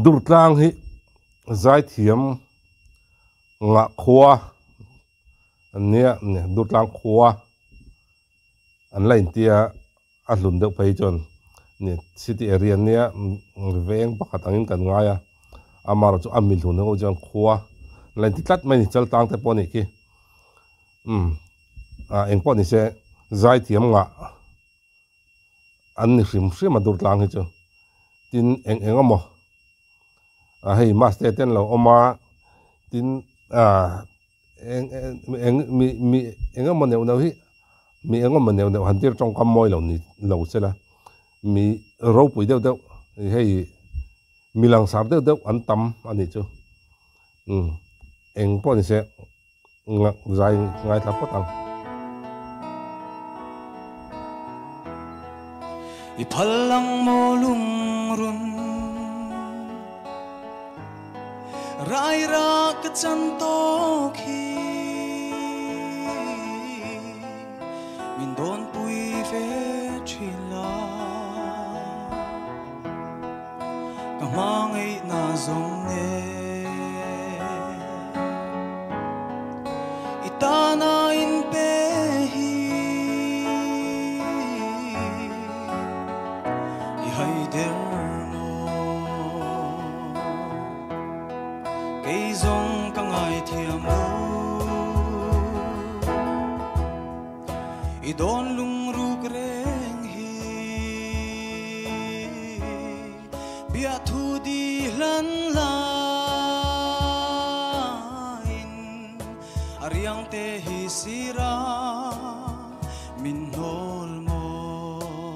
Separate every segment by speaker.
Speaker 1: Durtlang hi zaithiam ngah khua an nia, Durtlang khua an la intia a hlun deuh phei chuan city area nia veng pakhat angin kan ngai a, amaherawhchu chu a mi hlun ho chuan khua an la inti tlat mai a ni, Chaltlang te pawh a nih khi. Umm ah engpawh ni se zaithiam ngah an ni hrim hrim a Durtlang hi chu tin eng eng emaw ah hei maste te an lo awm a tin ah eng eng mi mi eng emaw neuh neuh hi mi eng emaw neuh neuh han tir tawngkam mawi lo ni lo sela mi ropui deuh deuh hei mi langsar deuh deuh an tam a nih chu umm eng pawh ni se. Zai ngaithla phawt ang.
Speaker 2: I phal lang maw lungrun Rai ra ka chan tawk hi Min dawn pui ve thin la Ka hmangaihna zawng nen I tana inpe hi I hai der maw Kei zawng ka ngaithiam lo I dawn lungruk reng hi Biahthu di hlan laiin a riang te hi sira min hnawl maw.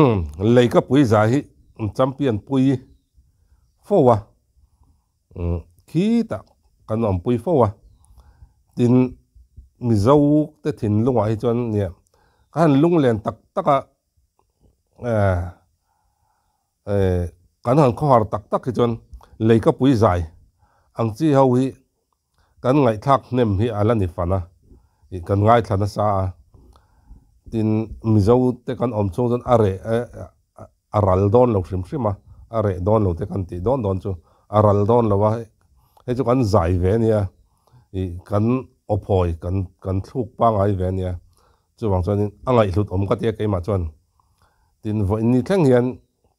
Speaker 1: Umm lei ka pui zai hi champion pui fo a. Khitah kan awmpui fo a, tin Mizo te thinlungah hi chuan nia ka han lunglen tak tak a, kan han khawhar tak tak hi chuan leikapui zai ang chi ho hi kan ngaihthlak hnem hi a la ni fan a, ih kan ngaithla nasa a, tin Mizo te kan awm chhung chuan a reh a ral dawn lo hrim hrim a, a reh dawn lo te kan tih dawn dawn chu a ral dawn lo a, hei chu kan zai ve a nia, ih kan awphawi kan kan thluk pangai ve a nia, chuvang chuanin a ngaihhlut awm ka ti a keimah chuan, tin vawiin ni thleng hian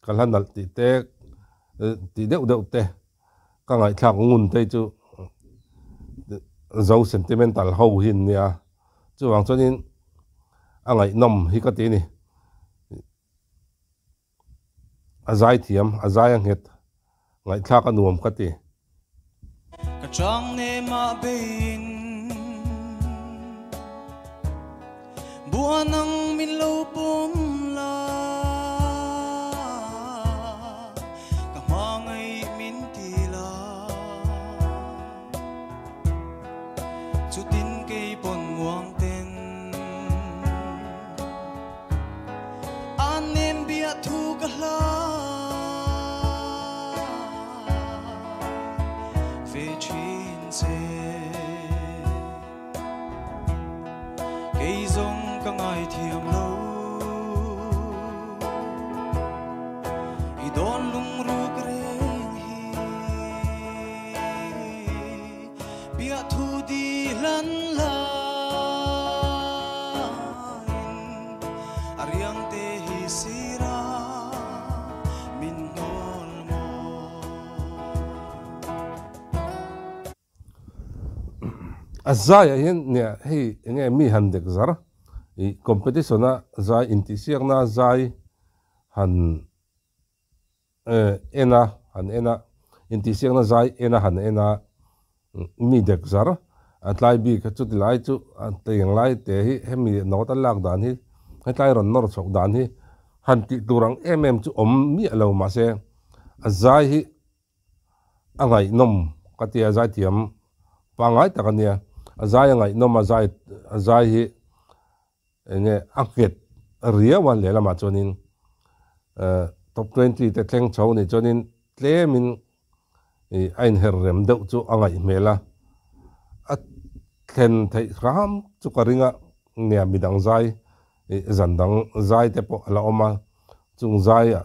Speaker 1: ka hla nalh tih te tih deuh deuh te. Ka ngaihthlak ngun te chu zo sentimental ho hi an nia, chuvang chuanin a ngaihnawm hi ka ti a ni. A zai thiam, a zai a nghet, ngaihthlak a nuam ka ti.
Speaker 2: Ka chang nem ah beiin Buan ang min lo pawm la Ka hmangaih min ti la Chutin kei pawn muang ten An nem biah thu ka hla Ve thin che. Kei zawng ka ngaithiam lo I dawn lungruk reng hi Biahthu di hlan laiin A riang te hi sira min hnawl maw.
Speaker 1: A zaiah hian nia hei eng nge mi han dek zar ih competition a zai intihsiakna zai han eh en a han en a intihsiakna zai en a han en a mi dek zar a tlai bik a chuti lai chu a teng lai te hi hemi note a lak dan hi hetlai rawn nawr chhoh dan hi han tih tur ang em em chu awm miah lo mahse a zai hi A ngaihnawm ka ti a, zaithiam pangngai tak a nia. A zai a ngaihnawm a, zai a zai hi eng nge a nghet riau a lehlamah chuanin eh top 20 te thleng chho nih chuanin tlemin ih a inher rem deuh chu a ngaih hmel a, a thlen theih hram chu ka ring a nia midang zai. Zan dang zai te pawh a la awm a, chung zaiah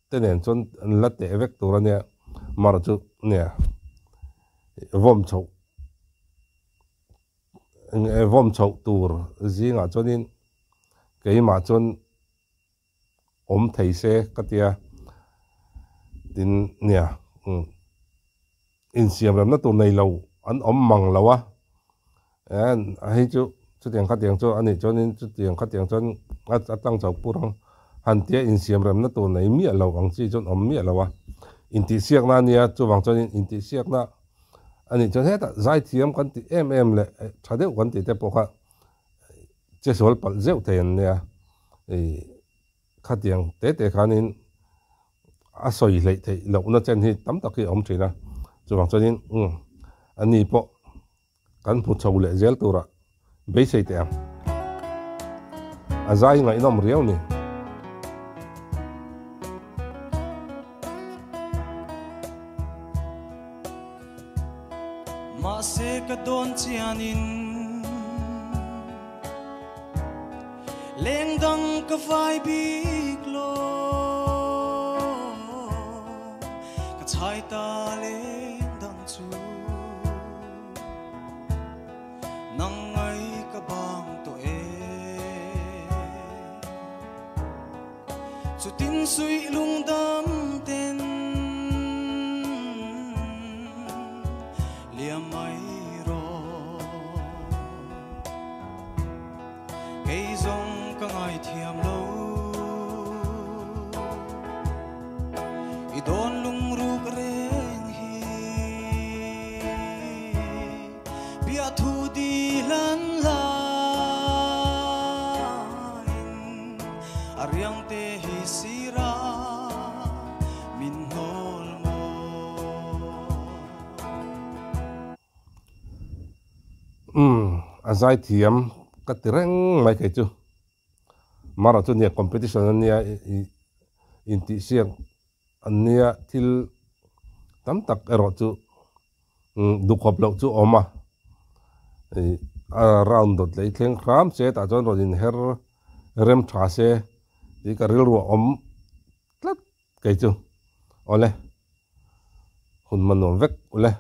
Speaker 1: te nen chuan an la teh vek tur a nia, mar chu nia vawm chhoh vawm chhoh tur zingah chuanin keimah chuan awm thei se ka tia tin nia insiam remna tur nei lo an awm mang lo a hei chu chutiang khatiang chu a nih chuanin chutiang khatiang chuan a tlang chho pur ang han tia insiam remna tur nei miah lo ang chi chuan awm miah lo a intihsiakna a nia chuvang chuanin intihsiakna a nih chuan hetah zaithiam kan tih em em leh tha deuh kan tih te pawh kha che sual palh zeuh thei an nia ih khatiang te te khanin a sawi hleih theih lohna chen hi tam tak hi a awm thin a chuvang chuanin umm ani pawh kan hmu chho leh zel tura beisei teh ang a zai ngaihnawm riau ni.
Speaker 2: Mahse ka dawn chianin leng dang ka vai bik lo ka chhai ta leng dang chu nang ngai ka bang tawh e chutin suih lungdam ten liam mai rawh kei zawng ka ngaithiam lo i dawn lungruk reng hi bia thu di lan laiin a riang te hi sira min hnawl maw.
Speaker 1: Umm a zaithiam ka ti reng mai kei chu. Mara chu nia competition a nia intihsiak an nia thil tam tak erawh chu duhkhawp loh chu a awm a ih a round dawt leh i thleng hram se tah chuan rawn inher rem tha se tih ka rilru a awm tlat kei chu awle hun hman nuam vek ule.